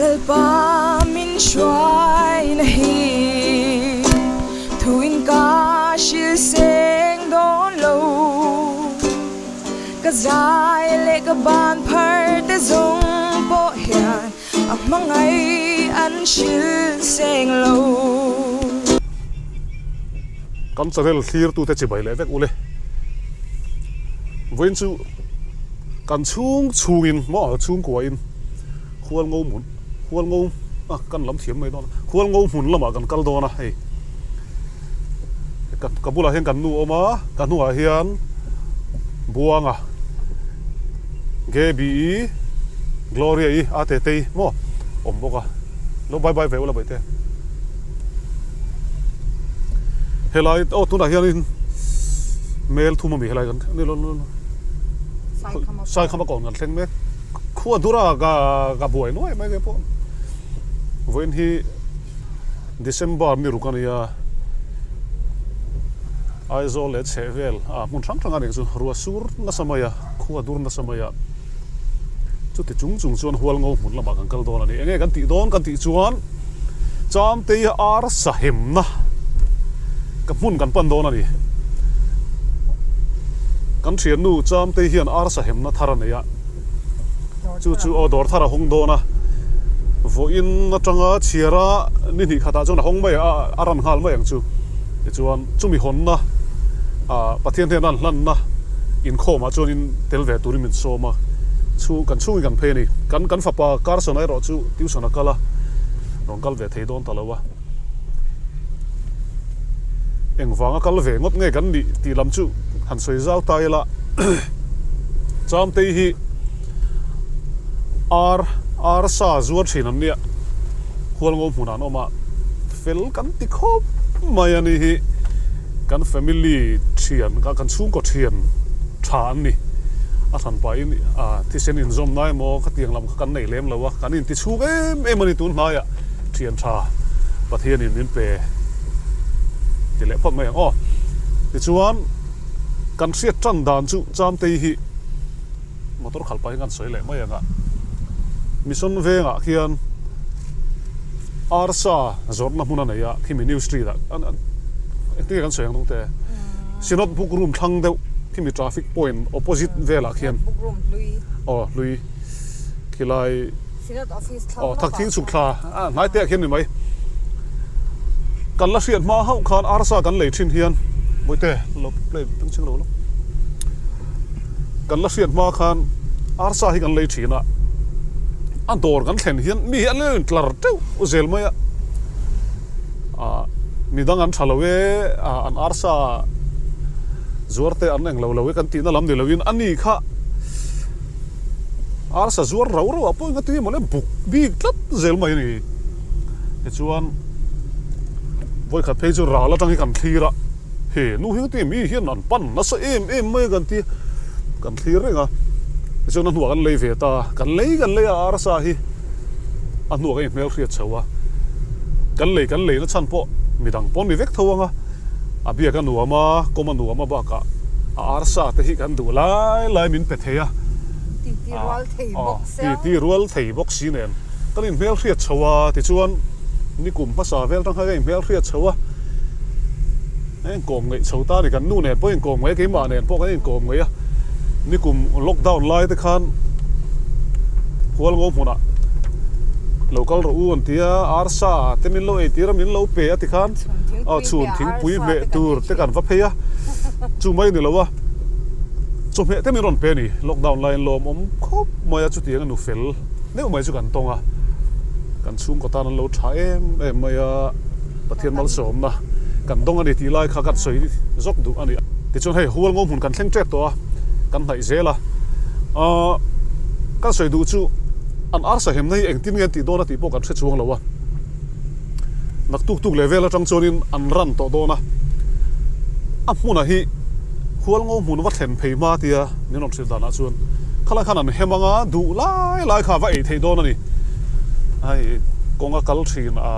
Lalpa min hruaina hi thuin ka hril seng dawn lo. Ka zai leh ka ban phar te zawng pawh hian a hmangaih an hril seng lo. Kan channel thlirtute chibai leh vek ule. Vawiin chu kan chhung chhungin maw chhungkuain Hualngo hmun Hualngo a kan lam thiam mai dawn a Hualngo hmun lamah kan kal dawn a hei ka ka bulah hian kan nu a awm a ka hnungah hian Buanga Gaby-i Gloria-i a Tetei maw awm bawk a lo bye bye ve ula baihte helai aw tunah hianin mel thum ami helai kan ni lo lo Saikhama kawn kan thleng mek. Khua dura ka ka buai nuai mai ke pawh. Vawiin hi December ni ruk a nia. Aizawl leh chheh vel a hmun hrang hrang a nih chu ruah sur nasa mai a, khua dur nasa mai a. Chuti chung chung chuan Hualngo hmun lamah kan kal dawn a ni. Enge kan tih dawn kan tih chuan Chamtei ar sahemna ka hmun kan pan dawn a ni. Kan thiannu Chamtei hian ar sahemna thar a nei a, chu chu aw dawr thar a hawng dawn a, vawiin atanga chhiara ni hnih khatah chuan a hawng mai a, a ran nghal mai ang chu. Tichuan chumi hawnna ah Pathian hnena an hlanna inkhawmah chuanin tel ve turin min sawm a, chhung kan chhungin kan phei a ni. Kan kan fapa Carson erawh chu tuition a kal a, rawn kal ve thei dawn ta lo a. Engvanga kal ve ngawt nge kan nih tih lam chu han sawi zau ta ila Chamtei hi ar ar sa zuar thin an nia Hualngo hmunah an awm a fel kan ti khawp mai a ni hi kan family thian kan chhungkaw thian tha an ni a hran pahin thisen inzawm na emaw khatiang lam kha kan nei lem lo a kan inti chhung em em a ni tun hnaiah. Thian tha Pathianin min pe ti leh phawt mai ang aw. Tichuan kan hriat tan dan chu Chamtei hi motor khalh pahin kan sawi leh mai ang a. Mission vengah khian arsa zawrhna hmun a nei a, khimi New Street ah engtin nge kan sawi ang dawngte? Synod book room thlang deuh khimi traffic point opposite velah khian aw hlui khilai Synod office thlang Aw thak thing chhuk thla a hnai te ah khian ni mai. Kan la hriat hma hauh khan arsa kan lei thin hian Bawihte lo play tung chhing lo lo. Kan la hriat hma khan arsa hi kan lei thin a, a dawr kan thlen hian mi hi an lo in tlar teuh zel mai a. Ah midang an tha lo e, ah an arsa zuar te an englo lo e kan tihna lam ni loin a ni kha Arsa zuar rau rau ah pawh engati nge mawle buk bik tlat zel mai a ni. Tichuan vawikhat phei chu ral atang hi kan thlir a, he nu hi engati nge mi hian an pan nasa em em mai a kan ti kan thlir reng a. Tichuan a hnuah kan lei ve ta a, kan lei kan lei a arsa hi a hnuah kan inhmel hriat chho a, kan lei kan leina chhan pawh midang pawh an ni vek tho ang a. A biak a nuam a, kawm a nuam a bakah a arsa te hi kan duh lai lai min pe thei a. Ti ti rual thei bawk sia. Ti ti rual thei bawk si nen. Kan inhmel hriat chho a tichuan nikum hmasa vel tang kha ka inhmel hriat chho a. A inkawm ngeih chho ta a ni, kan nu nen pawh a inkawm ngeih a, keimah nen pawh kan inkawm ngeih a. Nikum lockdown lai te khan Hualngo hmunah lo kal rawh u an ti a, arsa te min lo eitir a, min lo pe a ti khan. Aw chhun thingpui hmeh tur te kan va phei a, chu mai ni lo a, chawhmeh te min rawn pe a ni, lockdown laiin lawmawm khawp mai a, chutiang a nu fel deuh mai chu kan tawng a, kan chhungkaw tan an lo tha em em mai a, Pathian malsawmna kan dawng a ni tih lai kha kan sawi zawk duh a ni. Tichuan hei Hualngo hmun kan thleng tep tawh a, kan hnaih zel a, aaa kan sawi duh chu an arsa hemna hi engtin nge an tih dawn a tih pawh kan hre chuang lo a. Naktuk tuk leh vel atang chuanin an ran tawh dawn a, a hmunah hi Hualngo hmun va thlen phei hma tia min rawn hrilh danah chuan khalai khan an hem anga duh lai lai kha va ei theih dawn a ni. Hei kawnga kal thin a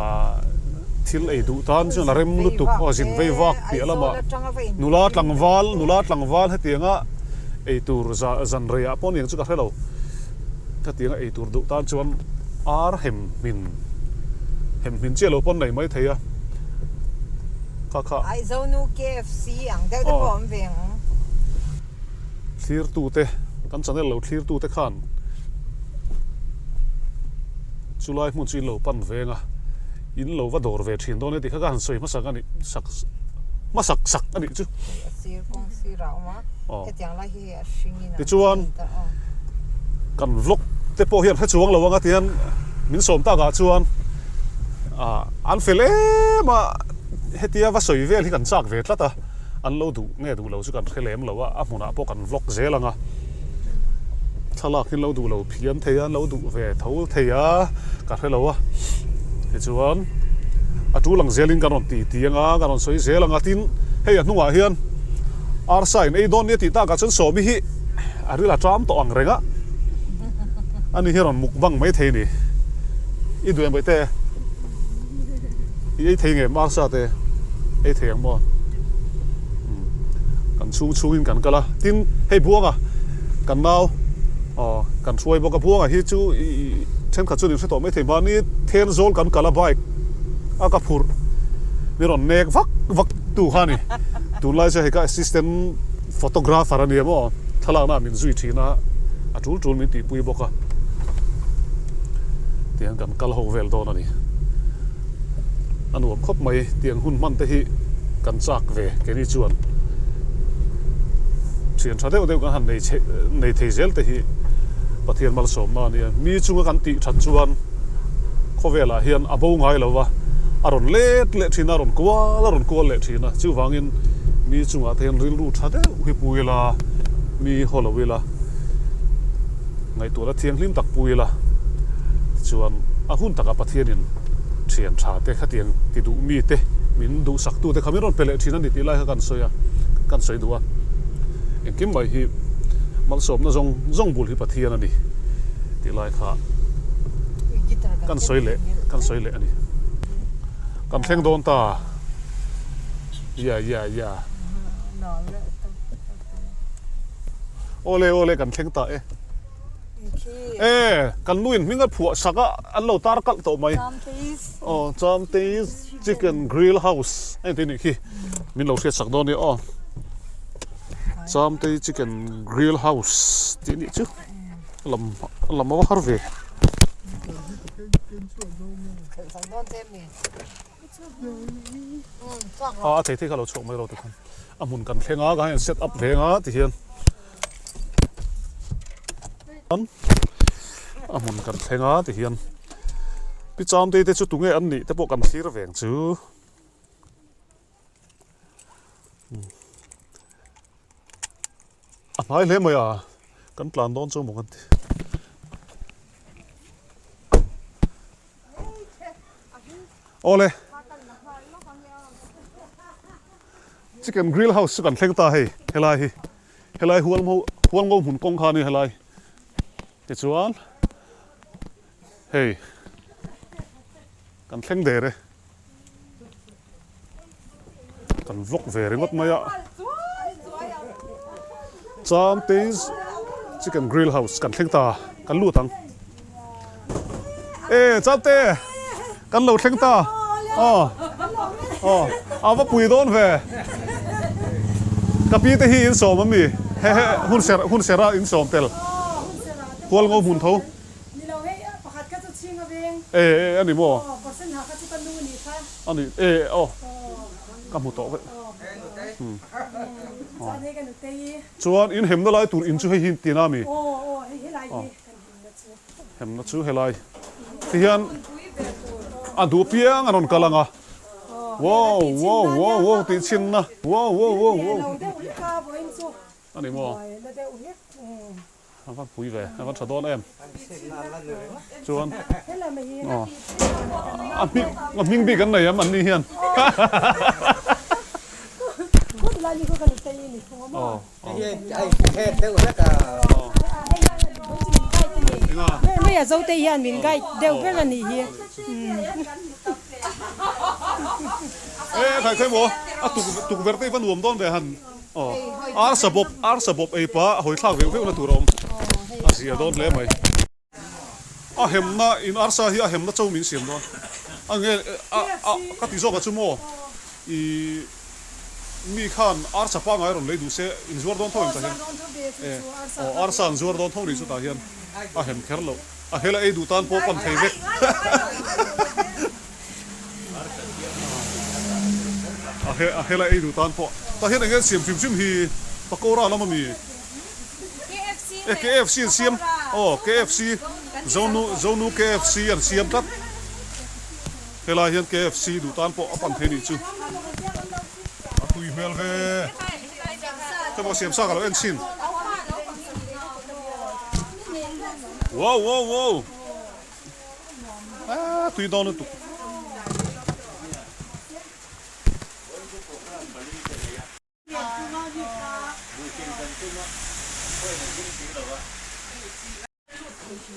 thil ei duh tan chuan a rem lutuk aw zin vei vak piah lamah nula tlangval nula tlangval hetianga ei tur zan reiah pawh aniang chu ka hre lo. Hetianga ei tur duh tan chuan. Ar hem hmin hem hmin chiah lo pawn nei mai thei a kha kha. Aizawnu KFC ang deuh te pawh a awm ve ang. Thlirtute kan channel lo thlirtute khan chulai hmun chu in lo pan veng a in lo va dawr ve thin dawn e tih kha ka han sawi hmasak a nih sak hmasak sak a nih chu. A sir kawng sirah a awm a hetiang lai hi a hringin a Tichuan kan vlog te pawh hian hre chuang lo anga tihian min sawm takah chuan ah an fel em a hetia va sawi vel hi kan chak ve tlat a. An lo duh nge duh lo chu kan hre lem lo a, a hmunah pawh kan vlog zel ang a, thlalak hi an lo duh lo phian thei a, an lo duh ve tho thei a, ka hre lo a, tichuan a tul ang zelin kan rawn ti ti ang a, kan rawn sawi zel ang a, tin hei a hnungah hian arsa in ei dawn nia tih takah chuan Sawmi hi a ril a ṭam tawh ang reng a, ani hi a rawn mukbang maithei a ni, i duh em baihte? I ei thei ngei arsa te ei thei ang maw? Umm kan chhung chhungin kan kal a, tin hei Buanga kan nau aw kan hruai bawk a, Buanga hi chu ih thenkhat chuan in hre tawh mai thei mahni Thenzawl kan kal a bike a ka phurh mi rawn nek vak vak tu kha a ni, tunlai chu hei ka assistant photographer a nia maw thlalakna ah min zui thin a, a tul tul min tihpui bawk a tihian kan kal ho vel dawn a ni. A nuam khawp mai, tiang hun hman te hi kan chak ve keini chuan thian tha deuh deuh kan han nei nei thei zel te hi Pathian malsawmna a nia. Mi chunga kan tih that chuan khawvelah hian a bo ngai lo va, a rawn let leh thin a, a rawn kual a rawn kual leh thin a, chuvangin mi chungah te hian rilru tha deuh hi pu ila, mi haw lo ila. Ngaihtuahna thianghlim tak pu ila tichuan a hun takah Pathianin thian tha te khatiang ti duh mi te min duhsak tu te kha min rawn pe leh thin a ni tih lai kha kan sawi a, kan sawi duh a. Engkim mai hi malsawmna zawng zawng bul hi Pathian a ni tih lai kha kan sawi leh kan sawi leh a ni. Kan thleng dawn ta. Yeah yeah yeah. Awle awle kan thleng ta e. E kan nu in hming a phuah sak a an lo tar kalh tawh mai. Aw Chamtei's chicken grill house a inti nih khi min lo hriat sak dawn nia aw. Chamtei chicken grill house tih nih chu lam lam a va har ve. A thei thei kha lo chhuak mai lo tikhan a hmun kan thleng a ka hian set up veng a tihian a hmun kan thleng a tihian pi chamtei te chu tunge an nih te pawh kan thlir veng chu. A hnai hle mai a, kan tlan dawn chu maw kan ti. Awle. Chicken grill house chu kan thleng ta hei helai hi. Helai hualngo hualngo hmun kawng kha a ni helai. Tichuan hei kan thleng der e. Kan vlog ve ringawt mai a. Chamtei's chicken grill house kan thleng ta kan lut ang. E Chamte kan lo thleng ta aw aw a va pui dawn ve. Ka pi te hi in sawm ami he he hun ser hun sera in sawm tel hual ngo hmun tho. Ni lo hei pakhat kha chu chhing a veng. E e a ni maw? Aw percent ha kha chu ka nu nih kha. A ni e aw ka hmu tawh vek. Umm chuan hei ka nutei i. Chuan in hemna lai tur in chu hei hi tina mi? Aw aw hei helai hi kan hemna chu. Hemna chu helai ti hian a duh piang a rawn kal ang a. Wow wow wow wow tih chhinna wow wow wow wow. A ni maw? A va pui ve, a va tha dawn em. Chuan aw a hming a hming bik an nei em an ni hian. Aw Hei Zote hian min guide deuh ber a nih hi. E khai khai maw a tuk tukverh te hi va nuam dawn ve han. Aw, arsa bawp, arsa bawp ei pah hawi thlak veuh veuh na tur a awm. A zia dawn hle mai. A hemna in arsa hi a hemna cho min siam dawn a nge a a ka ti zawk a chu maw i mi khan arsa pangai rawn lei duh se in zuar dawn tho em tah hian e aw arsa an zuar dawn tho nih chu tah hian a hem kher loh a hel a ei duh tan pawh pan thei vek. A hel a ei duh tan pawh tah hian eng nge siam hrim hrim hi pakora lama mi. E KFC an siam aw KFC Zonu Zonu KFC an siam tlat helai hian KFC duh tan pawh a pan thei nih chu a tui hmel ve hei pawh siam sa ka lo en chhin wow wow wow a tui dawn lutuk.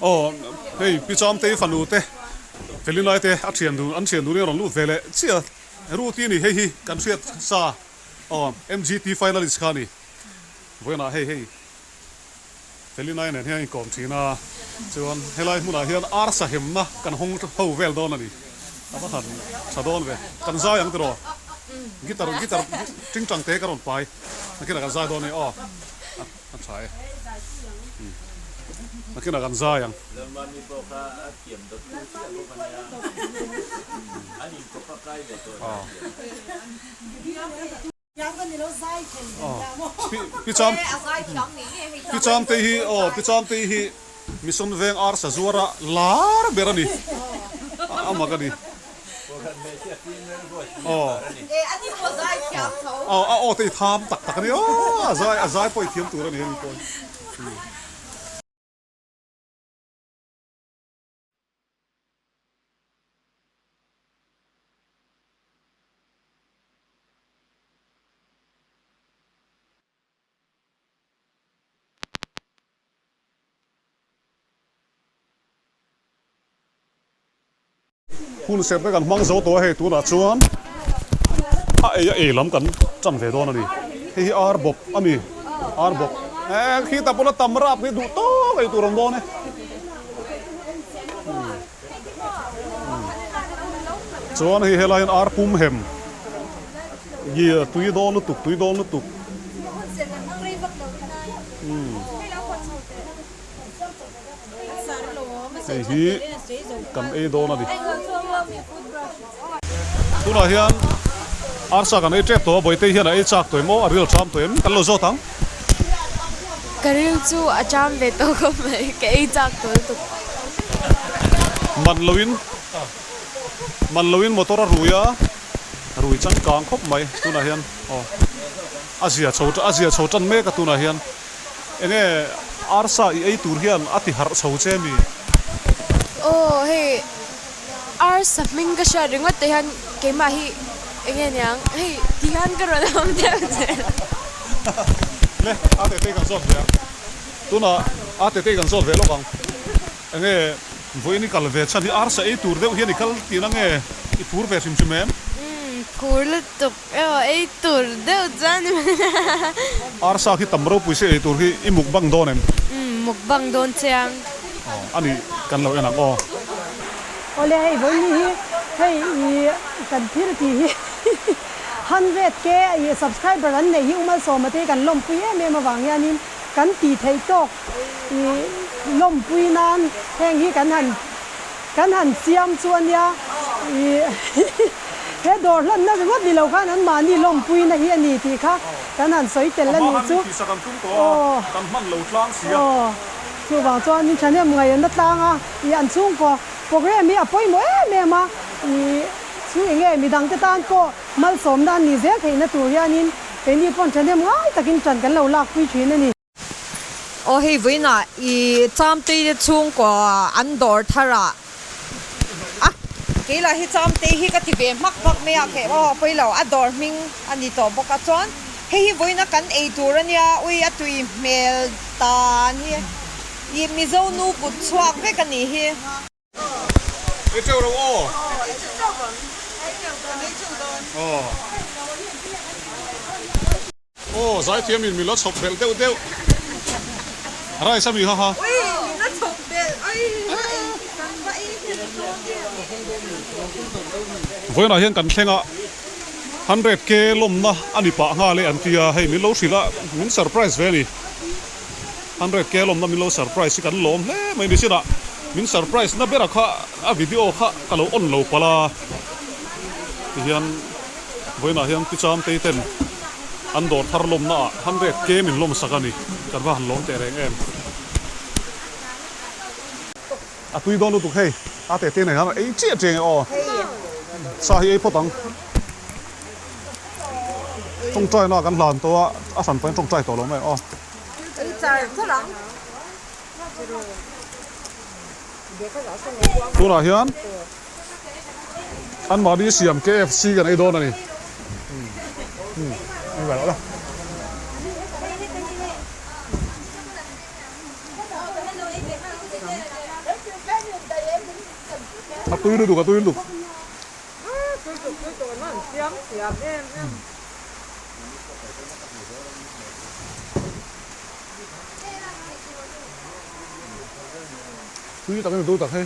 Aw hei Pi Chamtei fanu te Felinai te a thian dun an thian dunin a rawn lut ve leh chiah a Ruti a ni hei hi kan hriat sa aw MGT finalist kha a ni vawiinah hei hei Felinai nen hian a inkawm thin a, chuan helai hmunah hian arsa hemna kan hawng ho vel dawn a ni. A va han tha dawn ve. Kan zai ang tiraw? Guitar guitar tingtang te ka rawn pai. Nakinah kan zai dawn a ni aw. A tha e. Nakinah kan zai ang. Lalmami pawh kha a thiam dawt tu chiah bawk a nia. An inkawp a kai ve tawh a thiam. Pi Chamtei hi aw Pi Chamtei hi Mission Veng arsa zuara lar ber a ni a mak a ni aw aw a aw te hi tham tak tak a ni aw a zai a zai pawh i thiam tur a ni hemi pawh hi. Hun serh te kan hmang zo tawh a hei tunah chuan a ei a ei lam kan tan ve dawn a ni. Hei hi ar bawp a ni ar bawp eh khitah pawh la tam rap hi duh tawk ei tur an dawn e. Chuan hei helai hian ar pum hem gi tui dawn lutuk tui dawn lutuk hei hi kan ei dawn a ni tunah hian arsa kan ei tep tawh a bawihte hian a ei chak tawh em aw a ril ṭham tawh em kan lo zawt ang. Ka ril chu a ṭham ve tawh khawp mai ka ei chak tawh lutuk. Man loin man loin motor a rui a rui changkang khawp mai tunah hian aw a zia chho a zia chho tan mek a tunah hian. Enge arsa i ei tur hian a ti harh chho che mi? Aw hei arsa hming ka hriat ringawt te hian keimah hi enge niang hei ti hian ka rawn awm deuh zel. Le a tete kan zawt ve ang. Tunah a tete kan zawt ve lawk ang. Enge vawiin i kal ve chhan hi arsa ei tur deuh hian i kal tihna nge i phur ve hrim hrim em? Umm phur lutuk. Ew ei tur deuh chuan ni mai a. Arsa khi tam ropui se ei tur hi i mukbang dawn em? Umm mukbang dawn chiang. Aw a nih kan lo en ang aw. Awle hei vawiin hi hei i kan thil tih hi 100k i subscriber an neih hi Umalsawma te hi kan lawmpui em em avang hianin kan tih theih tawk i lawmpui nan heng hi kan han Kan han siam chu a nia, ih he dawr hlanna ringawt ni lo khan anmahni lawmpuina hi a ni tih kha kan han sawi tel a nih chu. Aw, aw, chuvang chuan min thahnem ngaihna tlang a, ih an chhungkaw programme hi a pawimawh em em a, ih chu eng nge midangte tan pawh malsawmna an nih zel theihna tur hianin keini pawn thahnem ngai takin ṭan kan lo lakpui ṭhin a ni. Aw hei vawiinah i Chamtei te chhungkaw an dawr thar ah a keilah hi Chamtei hi ka ti ve hmak hmak mai a keh aw pawi lo a dawr hming a ni tawh bawk a chuan hei hi vawiina kan ei tur a nia ui a tui hmel tan hi ih Mizo nu kut chhuak vek a nih hi. Ei teuh ro aw. Aw. Aw zaithiam in min la chhawp belh deuh deuh. Rice a mi ha ha. Ui min la chhawp belh ui. Vawiinah hian kan thleng a, 100K lawmna a ni pah nghal e an ti a, hei min lo hrilh a, min surprise ve a ni. 100K lawmna min lo surprise hi kan lawm hle mai ni chinah min surprise na bera kha a video kha ka lo on lo palh a, tihian vawiinah hian Pi Chamtei ten an dawr thar lawmna ah 100K min lawm sak a ni, kan va han lawm teh reng em. A tui dawn lutuk hei, a tete nen hian ei chiah chiah nge aw, sa hi ei phawt ang. Tawngtai na kan hlan tawh a, a hran pahin tawngtai tawh lo mai aw. Tunah hian anmahni siam KFC kan ei dawn a ni. A tui lutuk a tui lutuk. Tui tak in tui tak hei.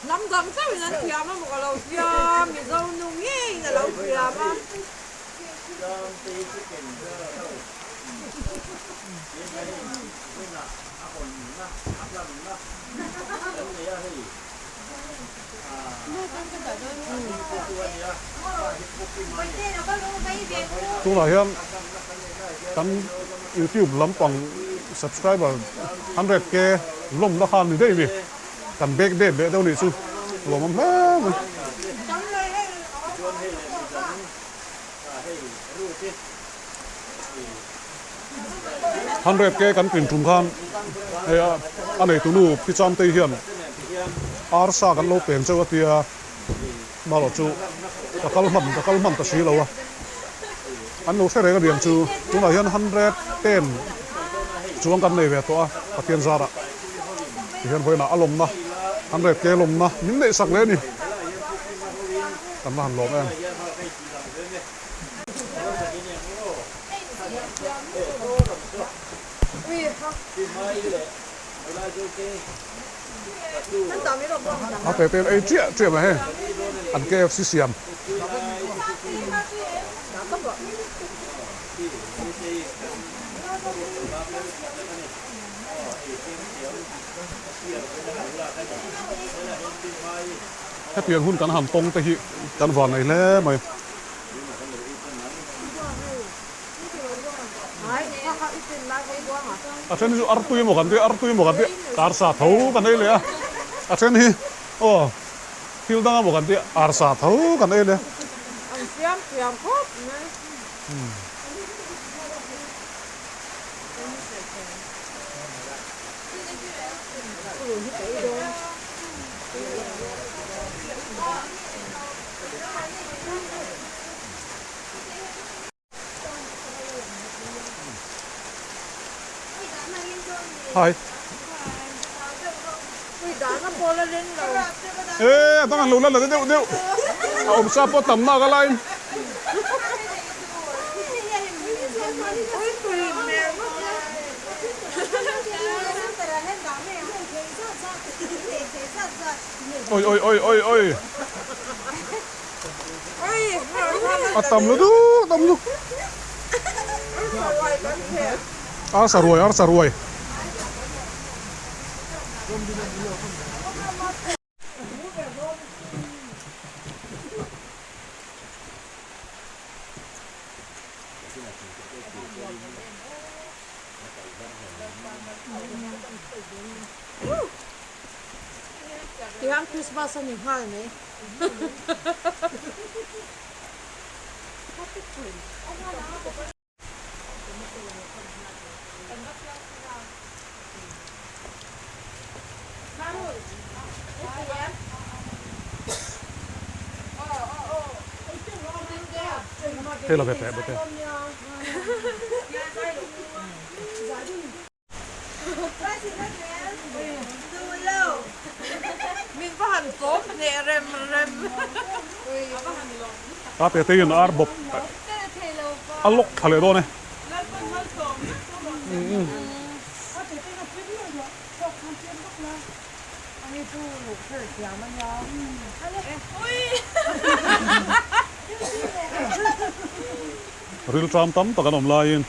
Hnam dang chauhin an thiam a maw ka lo hria, Mizo nu ngeiin a lo thiam a. Tunah hian kan YouTube lampang subscriber 100k lawmna khan ni daih mi kan back date leh deuh nih chu lawmawm hle mai. 100k kan pin tum khan hei a a neitunu Pi Chamtei hian arsa kan lo peng chauh a tia marawh chu ka kal hman ka kal hman ta si lo a an lo hre reng aniang chu tunah hian 110 chuang kan nei ve tawh a Pathian zarah tihian vawiinah a lawmna 100k lawmna min neih sak leh a ni kan la han lawm em. A te te ei chiah chiah mai hei an KFC siam. Hetiang hun kan han tawng te hi kan van nei hle mai. A then hi chu artui emaw kan tia artui emaw kan tia arsa tho kan ei leh a, a then hi aw thil dang emaw kan tia arsa tho kan ei leh a. An siam thiam khawp mai. Hi. E a dang an lo la la deuh deuh a awm sa pawh tam nak a lain. Oi oi oi oi oi. A tam lutuk a tam lutuk. Arsa ruai arsa ruai. Tihian Christmas a ni nghal mai. Hei la ve teh bawk e. Min va han kawm hneh rem rem. Ta te te in ar bawp a lawk tha leh dawn e. Rilṭam tam tak an awm laiin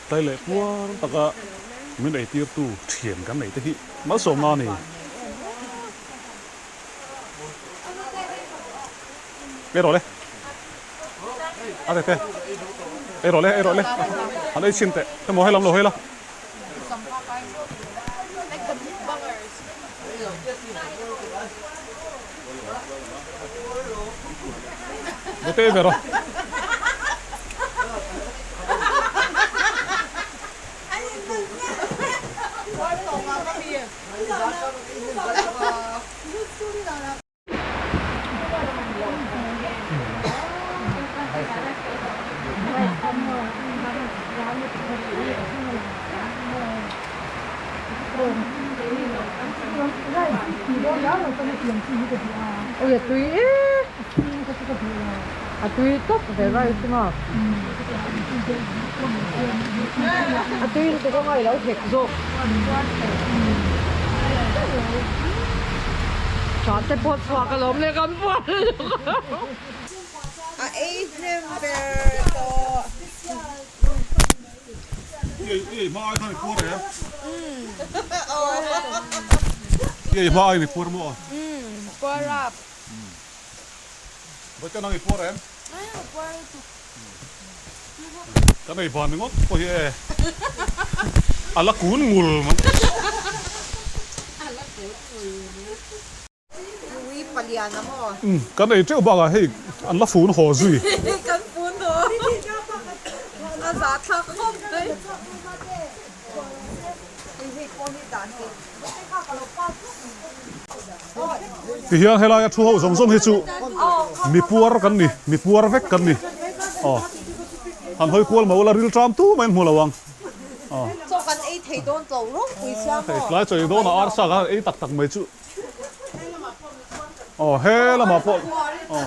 tlai leh puar taka min eitirtu ṭhian kan neih te hi malsawmna a ni. Ei rawh le. A tete. Ei rawh le, ei rawh le. Han ei chhin teh. Emaw helam lo hawi la. Bute ei ve rawh. Ṭah te pawh chhuak alawm le kan puar A ei hnem ber tawh. I ei hma ai khan i puar em? I ei hma aiin i puar maw? Puar a. Vawiin nang i puar em? Puar lutuk. Kan ei ban ringawt pawh hi e a la kun ngul mai. Ui palian a maw? Kan ei teuh bakah hei an la fun haw zui. Kan fun haw. A zah thlak khawp mai. Hei pawh hi dan hi. Tihian helaia thu ho zawng zawng hi chu mi puar kan ni, mi puar vek kan ni. Aw, han hawi kual mah ula rilṭam tu mai an hmu lo ang. Aw. Chaw kan ei thei dawn tlo ropui sia maw? Hei tlai chaw ei dawnah arsa khan ei tak tak mai chu. Aw, he lamah pawh, aw,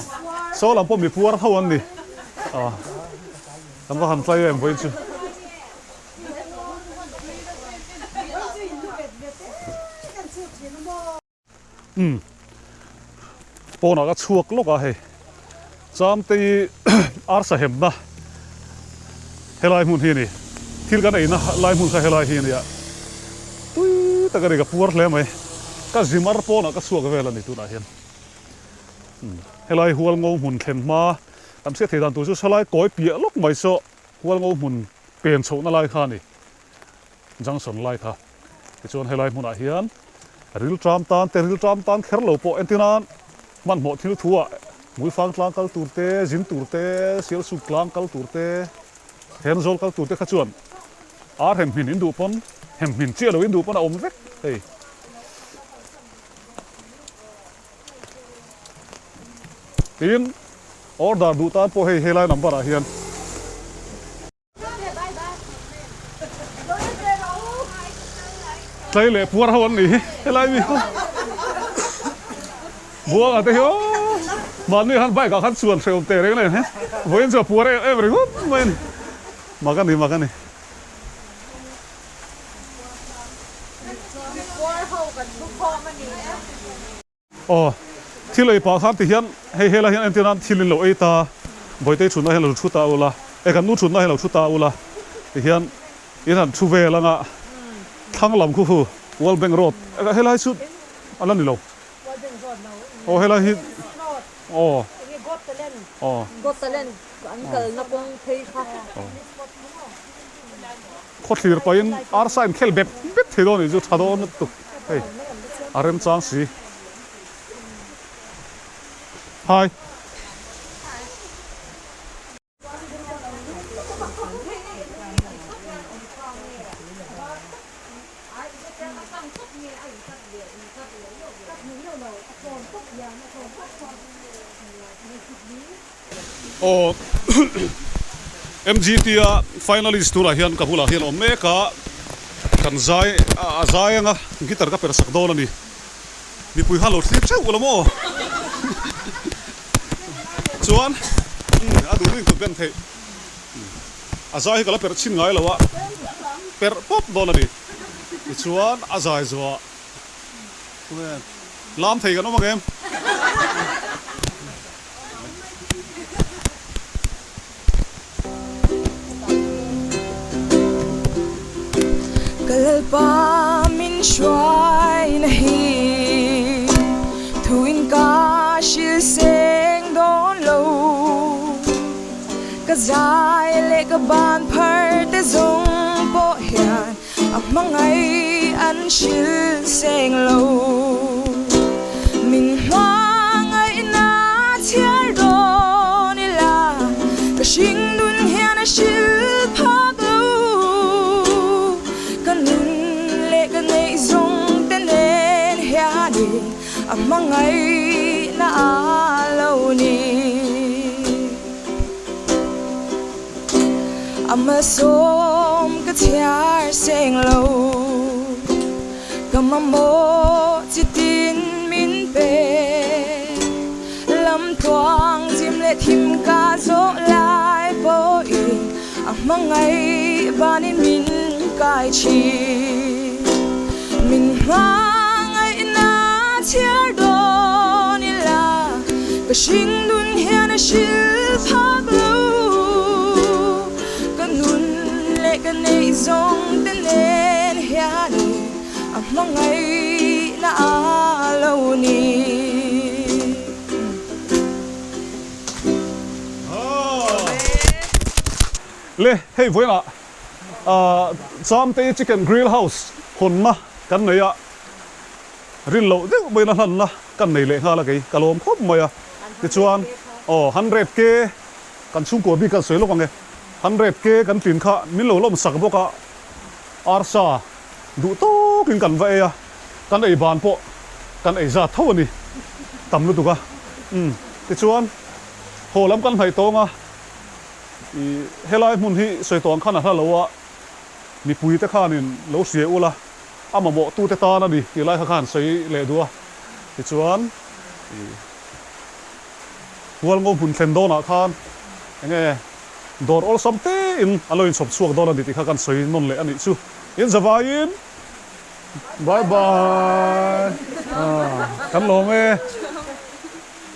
saw lam pawh mi puar tho an ni. Aw, kan va han tlai em vawiin chu. Umm pawnah ka chhuak lawk a hei Chamtei arsa hemna helai hmun hi a ni thil kan eina lai hmun kha helai hi a nia tui tak a ni ka puar hle mai ka zim ar pawnah ka chhuak vel a ni tunah hian umm helai hualngo hmun thlen hma kan hriat theih dan tur chu sawlai kawi piah lawk mai saw Hualngo hmun pen chhohna lai kha a ni, junction lai kha. Tichuan helai hmunah hian rilṭam tan te, rilṭam tan kher lo pawh entir nan hmanhmawh thil thu ah Hmuifang tlang kal tur te, zin tur te, Sialsuk tlang kal tur te, Thenzawl kal tur te kha chuan ar hem hmin in duh pawn, hem hmin chiah lo in duh pawn a awm vek hei. Tin, order duh tan pawh hei helai number ah hian. Tlai leh puar ho an nih hi helai mi ho. Buanga te hi aw mahni khan bike ah khan chuan hrehawm teh reng nen he vawiin chu a puar em em ringawt mai a ni. Mak a ni mak a ni. Aw, thil ei pah khan ti hian hei helai hian entir nan thil in lo ei ta, Bawitei thutna hian lo thu ta ula, e kan nu thutna hian lo thu ta ula ti hian in han thu vel anga thlang lam khu hu World Bank Road helai chu a la ni lo. Aw helai hi aw aw. Khawthlir pahin arsa inkhel bep bep thei dawn anih chu tha dawn lutuk hei a remchang si. Hi. Aw MGT a finalist turah hian ka bulah hian a awm mek a, kan zai a zai anga guitar ka perh sak dawn a ni. Mipui kha lo thlir theuh ula maw? Chuan a duh duhin kut ben theih. A zai hi ka la perh chhin ngai lo a, perh pawp dawn a ni. Tichuan a zai zuah. Lam thei kan awm ang em? Ka lalpa min hruaina hi thuin ka hrilh seng dawn lo. Ka zai leh ka ban phar te zawng pawh hian A hmangaih an hrilh seng lo. Min hmangaihna chhiar dawn ila, ka hring nun hian a hrilh phak lo. Ka nun leh ka neih zawng te nen hianin a hmangaihna a lo ni. A malsawm ka chhiar seng lo, ka mamawh chitin min pe. Lamtluang zim leh thim ka zawh lai pawhin a hmangaih vanin min kai thin. Min hmangaihna chhiar dawn ila, ka hring nun hian a hrilh phak lo. Ka nun leh ka neih zawng te nen hianin a hmangaihna a lo ni. Le, hei vawiinah Chamtei Chicken Grill House hawnna kan nei a, rin loh deuh maiin a hlanna kan nei leh nghal a kei ka lawm khawp mai a. Tichuan, aw 100K kan chhungkua bik kan sawi lawk ang e, 100K kan tlin kha min lo lawm sak bawk a, arsa duh tawkin kan va ei a, kan ei ban pawh kan ei zat tho a ni tam lutuk a. Umm, tichuan, haw lam kan hnaih tawng a. I helai hmun hi sawi tawh ang khan a hla lo a, mipui te khanin lo hria ula, a mamawh tu te tan a ni tih lai kha khan sawi leh duh a. Tichuan i Hualngo hmun thlen dawnah khan enge dawr awlsam tein an lo inchhawp chhuak dawn a ni tih kha kan sawi nawn leh a nih chu. In zavaiin bye bye kan lawm e.